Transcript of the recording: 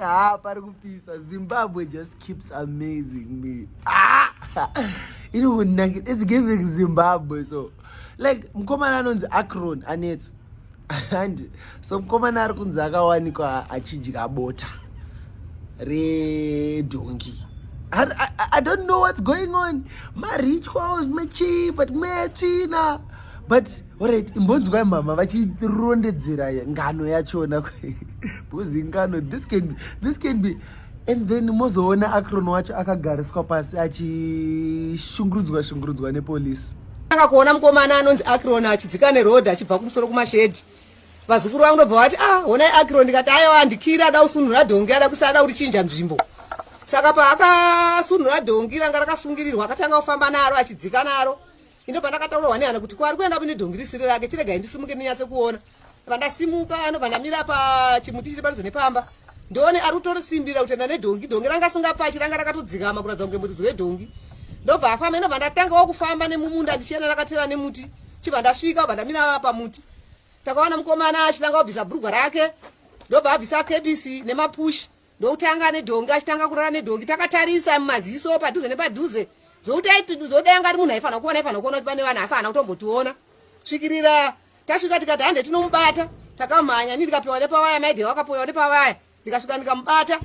Ha, pari kupisa. Zimbabwe just keeps amazing me. Ah! Iri kunaka, it's giving Zimbabwe. So like, mukomana anonzi Acron anetsa and so mukomana ari kunzi akawanikwa achidya bota redhongi. I don't know what's going on, marituals mechii, but metsvina. But alright, imbonzwai mama vachirondedzera ngano yachona, because ngano, this can be. And then mozoona Acron wacho akagariswa pasi achishungurudzwa shungurudzwa nepolisi. Tanga kuona mukomana anonzi Acron achidzika nerodhi achibva kumusoro kumashedhi. Vazukuru vangu ndobva vati, "Ah, honai Acron." Ndikati, "Aiwa, handikiri, ada kusunhura dhongi, ada kusada kurichinja nzvimbo." Saka paakasunhura dhongi ranga rakasungirirwa, akatanga kufamba naro achidzika naro. Indobva ndakataurirwa nehana kuti kwari kuenda kune dhongi risiri rake. Chiregai ndisimuke ndinyatse kuona. Vandasimuka, anobva ndamira pachimuti chiri padhuze nepamba, ndoone ari kutorisimbira kutoenda nedhongi. Dhongi ranga singapfachi, ranga rakatodzikama kuratidza kunge muridzi wedhongi. Ndobva afamba, inobva ndatangawo kufamba nemumunda ndichienda ndakatera nemuti. Chibva ndasvika, bva ndamira pamuti. Takaona mukomana achitanga kubvisa bhurugwa rake, ndobva abvisa kepisi nemapushi, ndokutanga nedhongi, achitanga kurara nedhongi takatarisa mumaziso padhuze nepadhuze, zvokuti zvodai anga ari munhu aifanira kuona, aifanira kuona kuti pane vanhu, asi haana kutombotiona. Svikirira tasvika, tikati hande tinomubata. Takamhanya, ni ndikapiwa nepawaya, maidhe wakapiwa nepawaya, ndikasvika ndikamubata.